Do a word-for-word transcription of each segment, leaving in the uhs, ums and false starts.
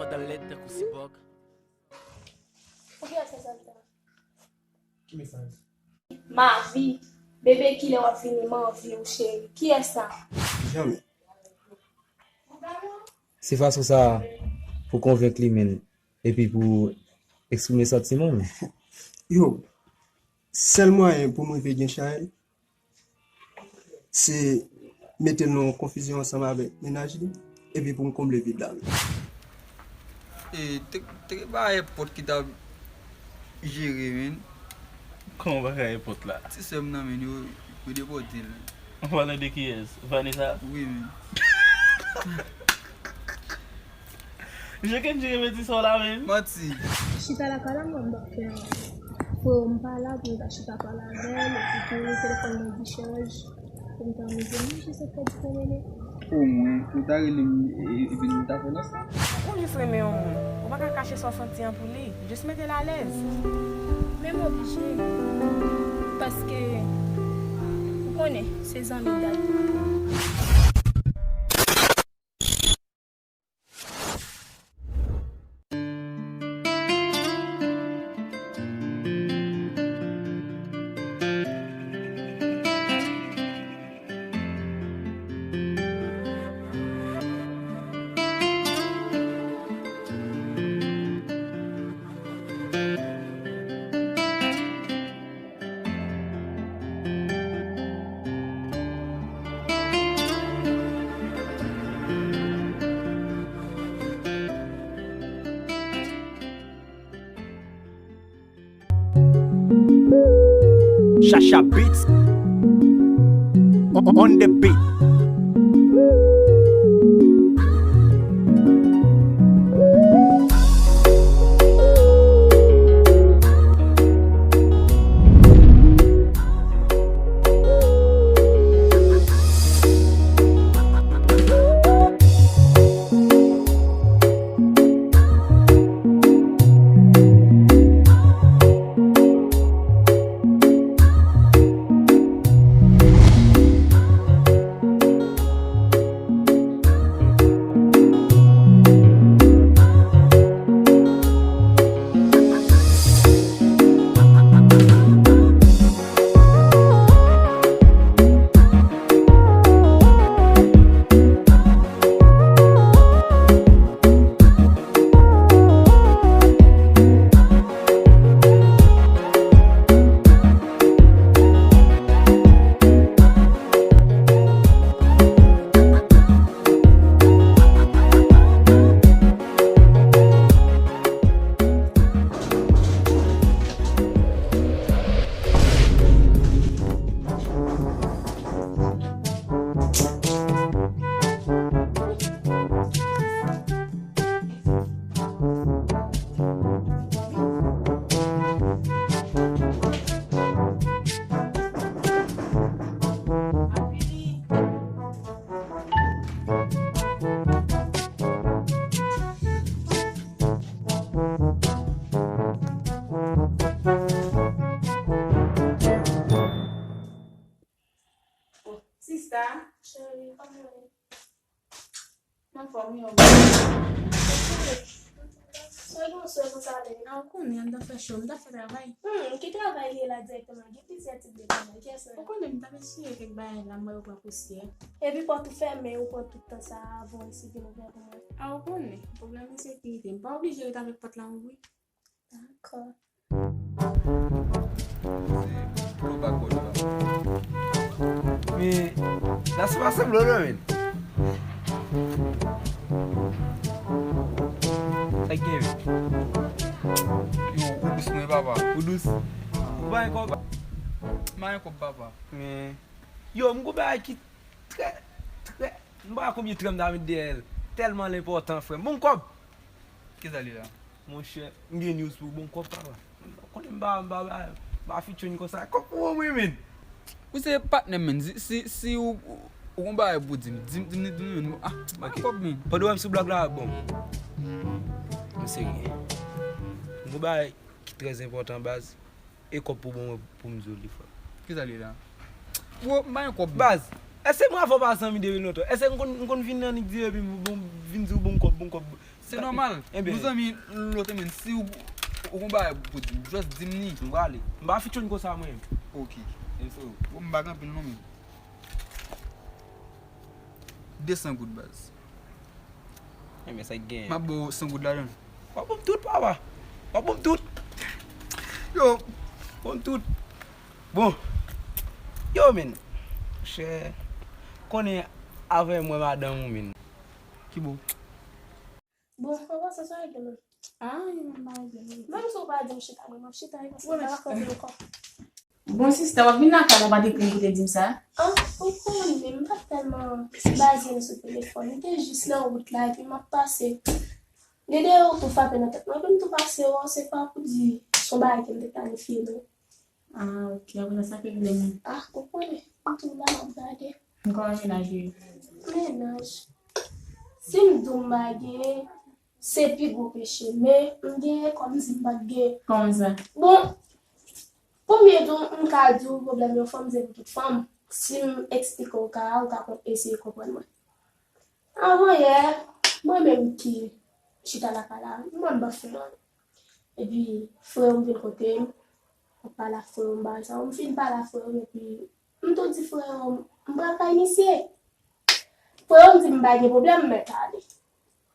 Pandan lèd tankou sibòg. Pou kiyès mesaj sa? Ki mesaj? Mavi, bebe kilè w ap vini, m anvi w, cheri. Kiyès sa? Janm. Se fason sa pou konvenk li menm, epi pou eksprime santiman w. Yo, sèl mwayen pou m rive gen Chay, se mete l nan yon konfizyon ansanm avèk mennaj li, epi pou m konble vid la. E, te, te gen bagay pòt ki t ap jere, men. Kòman bagay pòt la? Ti sè m nan, men, yo, yo depòte l. An palan de kiyès? Vanessa? Wi, men. Jekendji renmen ti sè w la, men. Manti. Chita la, kala mwen, m ap fè an. Freo m pa la pou m ta chita pale avè l, epi tou telefòn mwen dichaj pou m ta amize m, jis ap fè ti pwomene. O mwen, ou ta rele m, e, epi nou ta fè dans la. Ou jis renmen yon moun. Ou pa ka kache sa w santi an pou li. Jis mete l alèz. Men m oblije. Paske, ou konnen, se zanmi dat. Shasha Beats on, on the beat. Sista. Cheri, kòman w ye? M anfòm, wi, ou menm? Sou yon sou konsa, lè. A, ou konnen, anndan fè cho, m t ap fè travay. Hmm, ki travay li ye la dirèkteman? Gen plizyè tip de travay. Kiyès la? Ou konnen, m t ap eseye kèk bagay la, m wè yo pran pousyè. Epi pòt ou fèmen, ou pran tout tan sa a avan w eseye vin ouvè pou mwen. A, ou konnen, pwoblèm ensekirite. M pa oblije ret avèk pòt la ouvri. Dakò. Men, la se pa sanble non, men. Sa k gen, men? Yo, ou dous mwen, papa. Ou dous? Ou pa gen kòb? M pa gen kòb, papa. Men, yo, m gon bagay ki trè, trè, m pa konn konbyen trè m ta met dèyè l. Tèlman l enpòtan, frè m. Bon kòb. Kisa li la? Monchè, m gen news pou ou, bon kòb, papa. Ou konnen m pa, m pa, m pa, m pa featuring konsa. Kòb pou ou, wi, men. Ou se patnè m, men. Si, si, si ou, ou gon bagay pou di m, di m, di m, di m, di m, ah, m pa gen kòb, men. Pandan w wè m sou blòk la, bon. M serye. M gon bagay ki trè enpòtan, baz. E kòb pou bon pou m di w li, frè. Kisa li la? Bro, m pa gen kòb. Baz, Èske mwen avè w pa zanmi depi lontan? Èske m konn, m konn vin nan nik di epi m bon, vin di w bon kòb, bon kòb? Se nòmal. Ebyen. Nou zanmi lontan, men si w, ou gon bagay pou di m, just di m li. M prale. M pa fityon konsa mwen. Ok. Bon, m pa gen anpil non, men. De san goud, baz. Ebyen, sa k genyen? M ap ba w san goud ladan l. W ap ban m tout, papa. W ap ban m tout. Yo. Ban m tout. Bon. Yo, men. Chè. Konnen avè mwen madanm ou, men. Ki bo? Bon, an pasan, sa regle, men. Ah, li menm pa regle, men. Menm si w pa di m chita, mwen, m ap chita, wi, paske m pa ka kanpe ankò. Bon, sista, w ap vin lakay la, w pa t ekri m pou te di m sa? Ah, ou konnen, m pa t tèlman baze m sou telefòn. M te jis nan wout la, epi m ap pase. Gen de yo tou frape nan tèt mwen, epi m tou pase, wè, se pa pou di, se yon bagay ke m te planifye, non. Ah, ok, apre sa, sa k regle m? Ah, ou konnen, m tou la, m ap gade. M kòman mennaj ou ye? Mennaj. Si m di w m pa genyen, se pi gwo peche, men m genyen kòmsi m pa t genyen. Kòman sa? Bon, premye tou, m ka di w pwoblèm yon fanm se pou tout fanm. Si m eksplike w ka a, ou ka eseye konprann mwen. Avan yè, mwen menm ki chita lakay la, m wè m pa fè anyen. Epi, frè m vin kote m, m ap pale ak frè m, bagay sa yo. M fin pale ak frè m, epi m tou di frè m, m pral kay misye. Frè m di m pa gen pwoblèm, m mèt ale.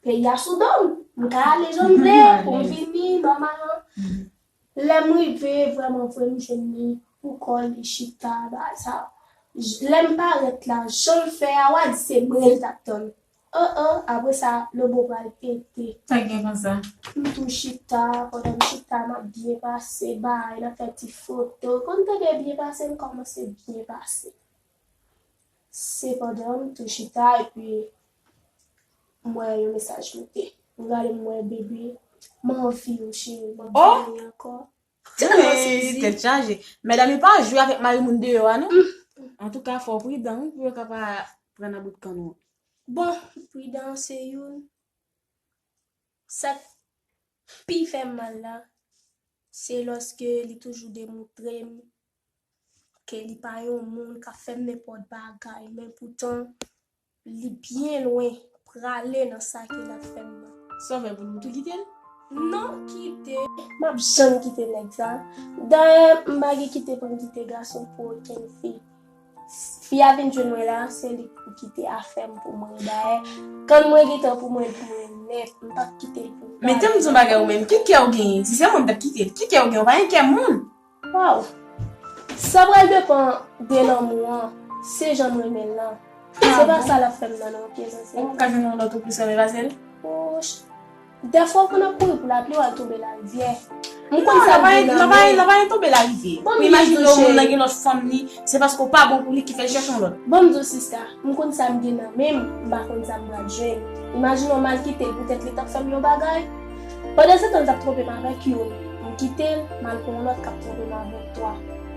Peyi a sou do m. M ka ale jan m vle, pou m vini, nòmalman. Lè m rive, vrèman vre, m jwenn li pou kò l, li chita, bagay sa yo. Lè m parèt la, jan l fè a, w a di se mwen l t ap tann. Oh, oh, apre sa, lobo pral pete. Sa gen konsa? M tou chita, pandan m chita, m ap byen pase, bay, n ap fè ti foto. Konn tande byen pase, m kòmanse byen pase. Sepandan, m tou chita, epi m wè yon mesaj moute. M gade, m wè bebe, m anvi w, cheri, m ap vini ankò. Tèlman sezi. Tèt chaje. Medam yo pa jwe avèk mari moun deyò a, non. Antouka, fò w pridan, wi, pou yo ka pa pran nan bout kann ou. Bon, pridan se youn. Sa k pi fè m mal la, se lòske li toujou demontre m ke li pa yon moun k ap fè m nenpòt bagay, men poutan, li byen lwen prale nan sa ke l ap fè m nan. Sa w fè pou nou tou kite l? Non, kite. M ap janm kite nèg sa. Dayè, m pa gen kite pou m kite gason pou okenn fi. Fi a vin jwenn mwen la, se li k pou kite afè m pou mwen. Dayè, kann mwen gentan pou mwen, pou mwen nèt. M p ap kite l pou. Men te m di yon bagay ou menm, ki kè w genyen? Si se mwen m t ap kite l, ki kè w genyen? Ou pa gen kè moun. Waw! Sa pral depann de lanmou an, se jan m renmen l lan. Se pa sa l ap fè m nan non, ok zanmi. Ou ka jwenn yon lòt ou plis renmen pase l? Dèfwa ou konn ap kouri pou lapli, w al tonbe larivyè. M konn sa m gen nan men. L ap al tonbe larivyè. Pou imajine yon moun nan gen lòt fanm li, se paske w pa bon pou li ki fè l chèche yon lòt. Ban m di w sista, m konn sa m gen nan men m, m pa konn sa m pral jwenn. Imajine w m al kite l poutèt li t ap fè m yon bagay. Pandan se tan l t ap twonpe m avèk youn, m kite l, m al pran yon lòt k ap twonpe m avèk twa.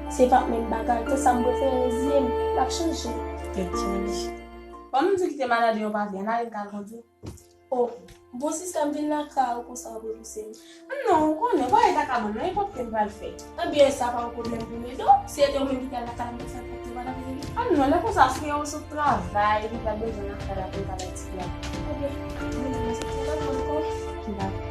Se p ap menm bagay, se sa m prefere reziye m, l ap chanje. Tèt chaje. Ban m di w kite maladi yon pa vin, ann ale m ka grandi. Oh, bon sista m vin lakay ou konsa w ap repouse m. Non, ou konnen, pa ret ak kabann nan, nenpòt ke m pral fè. Ebyen, sa pa yon pwoblèm pou m ede w. Si se te ou menm ki t al lakay la, m t ap fè l pou ou, pa t ap ede m. Ah non, lè konsa, frè ou sot travay, li pa bezwen lakay la pou l ka bay ti fi a. Ebyen, mwen menm, mwen sot travay, mwen ankò. Dakò.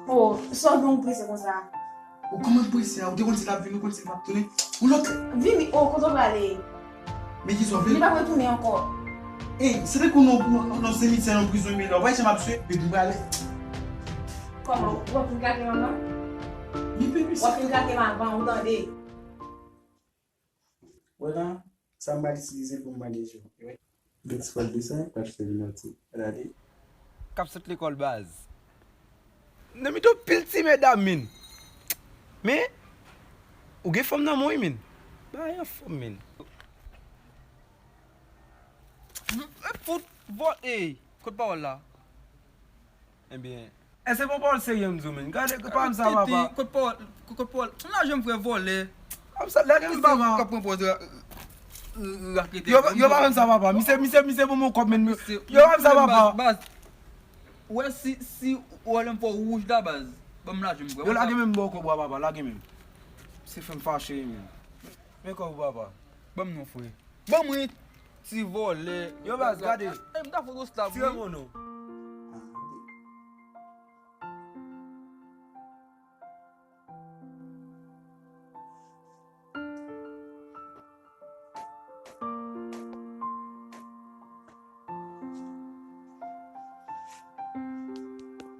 Oh, sa w gen w prese konsa? Ou kòman prese a? Ou te konn si l ap vini, ou konn si l p ap tounen. Ou lòt. Vini, oh, kote w prale? Men ki sa w vle? Li p ap retounen ankò. Ey, se tankou nan, nan, nan simityè, nan prizon, men la, w pa janm ap swe, men pou prale. Kòman? W ap vin trake m avan? Li pe plis. W ap vin trake m avan, ou tande? Wè la, sa m pral itilize pou m mande Jewova. Gen ti fòl de sa, pa t fè li manti. Gade. K ap sot lekòl baz. Nan mitan pil ti medam, min. Men, ou gen fanm nan men w, wi, min. Bagay anfòm, min. Fout, vòl, ey, kote pawòl la? Ebyen, Èske bon pawòl serye m di w, menn? Gade, pa m sa, papa. Kot pawòl, kot pawòl? M la janm frè vòlè. Pa m sa, lage m, papa. Kap pran pòz rakete. Yo pa m sa, papa. Misye, misye, misye, bon, mon kòb, menn. Yo pa m sa, papa. Baz, baz. Ou wè si, si ou wè lè m fè w wouj la, baz. Ban m lajan m, frè. Yo, lage men m ba w kòb ou a, papa, lage men m. Se fè m fache, men. Men kòb ou, papa. Ban m non, frè. Ban mwen, ti vòlè. Yo, baz, gade. Ey, m ta fout ou slap, wi. Tire men w non.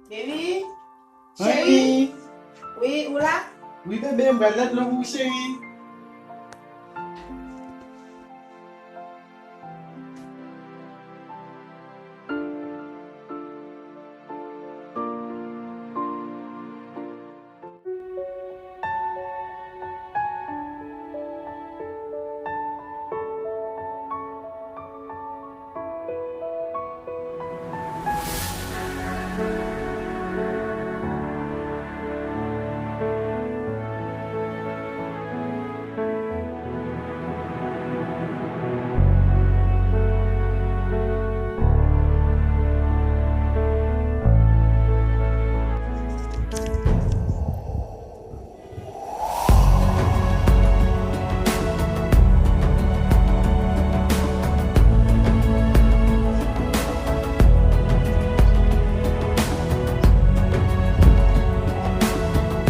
Baby, cheri. Wi, ou la? Wi, bebe, m pral lòt lò pou ou, cheri.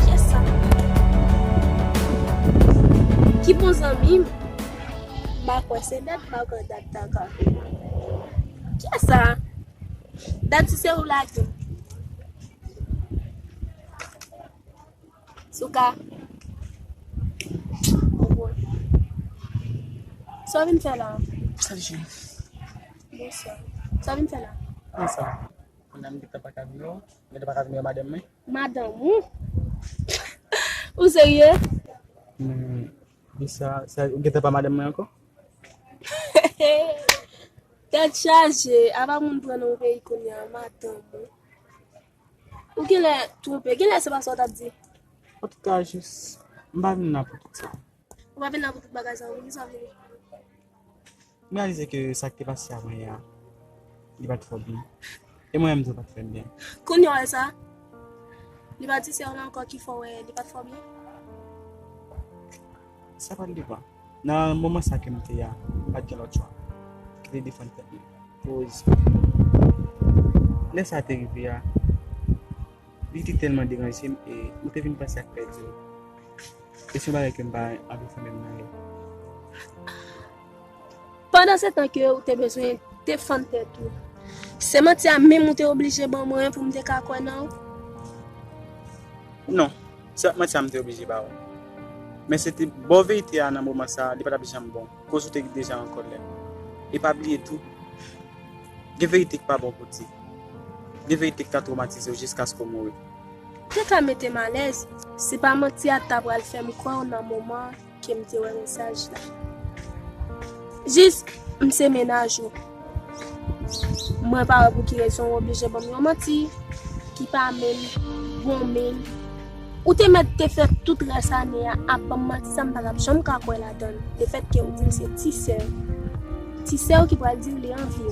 Kiyès sa? Ki bon zanmi m? M pa kwè se dat, m pa kwè dat ta ka. Kiyès sa? Dat di se ou lage m. Souka. Sa w vin fè la? Salut, chérie. Bonswa. Sa w vin fè la? Kòman sa? Kounya m gentan pa ka vini, m gentan pa ka vini wè madanm mwen. Madanm ou? Ou serye? Hmm, di sa, sa, ou gentan pa madanm mwen ankò? Tèt chaje, apa moun pran nan yon peyi kounya, madanm ou? Ou genlè twonpe, genlè se pa sa w t ap di. Antouka, jis, m pa vin la pou tout sa. Ou pa vin la pou tout bagay sa, pou ki sa w vini? M reyalize ke sa k te pase avan yè a, li pa t fè w byen. E mwen menm tou, li pa t fè m byen. Kounye a w wè sa? Li pa di se ou la ankò ki fè w wè li pa t fè w byen? Sa pral depann. Nan moman sa ke m te a, m pa t gen lòt chwa ki te defann tèt mwen. Koz lè sa te rive a, li te tèlman deranje m e m te vin panse ak pèdi w. E se yon bagay ke m pa anvi fè menm nan lè. Pandan se tan ke ou te bezwen defann tèt ou, se manti a menm ou te oblije ban mwen pou m te ka kwè nan ou? Non, se pa manti a m te oblije ba ou. Men se te ba w verite a nan moman sa a, li pa t ap janm bon. Koz ou te deja an kòlè. E pa bliye tou, gen verite ki pa bon pou di. Gen verite ki ka twomatize w jiskaske w mouri. Te ka mete m alèz, se pa manti a t ta pral fè m kwè w nan moman ke m te wè mesaj la. Jis, m se mennaj ou. Mwen pa wè pou ki rezon w oblije ban m yon manti ki pa menm bon menm. Ou te mèt te fè tout rès ane a ap ban m manti sa, m pa t ap janm ka kwè ladan l. Lefètke ou di m se ti sè w. Ti sè w ki pral di w li anvi w.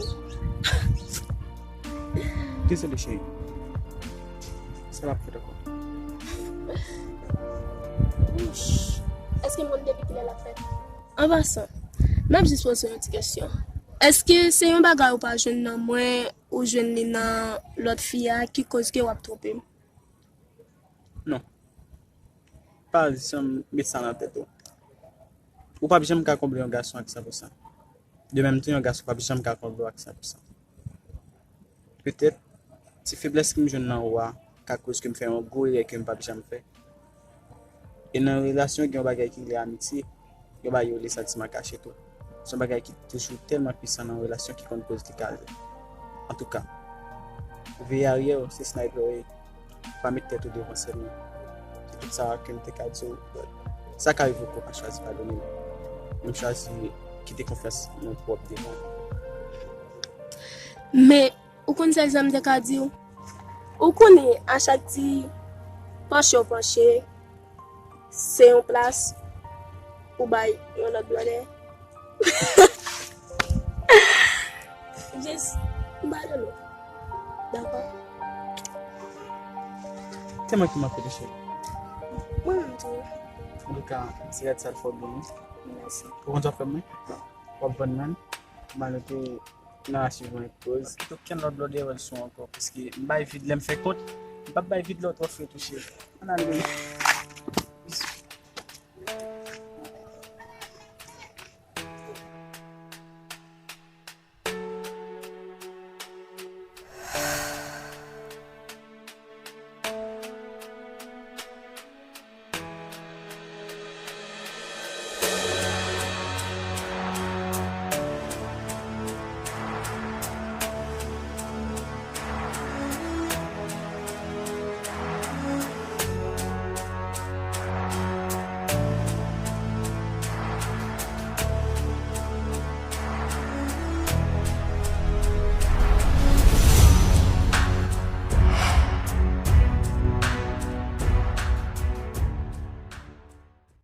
Dezole, cheri. Sa p ap fèt ankò. Wouch. Èske m konn depi kilè l ap fèt? An pasan, m ap jis poze w yon ti kesyon. Èske se yon bagay ou pa jwenn nan mwen, ou jwenn li nan lòt fi a, ki koz ke w ap twonpe m? Non. Pa janm met sa nan tèt ou. Ou p ap janm ka konble yon gason ak san pou san. De menm tou, yon gason p ap janm ka konble w ak san pou san. Petèt, ti feblès ke m jwenn nan ou a ka koz ke m fè yon gwo erè ke m p ap janm fè. E nan yon relasyon, gen yon bagay ki rele amitye, gen yon bagay yo rele santiman kache tou. Se yon bagay ki toujou tèlman pwisan nan yon relasyon ki konn koz li kraze. Antouka, veye aryè w, se sniper w ye. Pa met tèt ou devan sèlman. Se tout sa ke m te ka di w. Sa ka rive w ke w pa chwazi padone m. Men m chwazi kite konfyans mwen pwòp devan w. Men, ou konn sèl sa m te ka di w? Ou konnen, a chak ti panche w panche, se yon plas ou bay yon lòt blòdè. Just, m ba dolo. Dakò? Se mwen ki manke, cheri. Mwen menm tou. Antouka, se gad sa l fò byen, wi. Mèsi. Ou konn sa w fè mwen? W ap vann mwen. M al note nan asivman ek poz. Kite okenn lòt blòdè wè l sou ankò. Paske m bay vid lè m fè kont. M p ap bay vid lè w twò fre touche. Ann ale.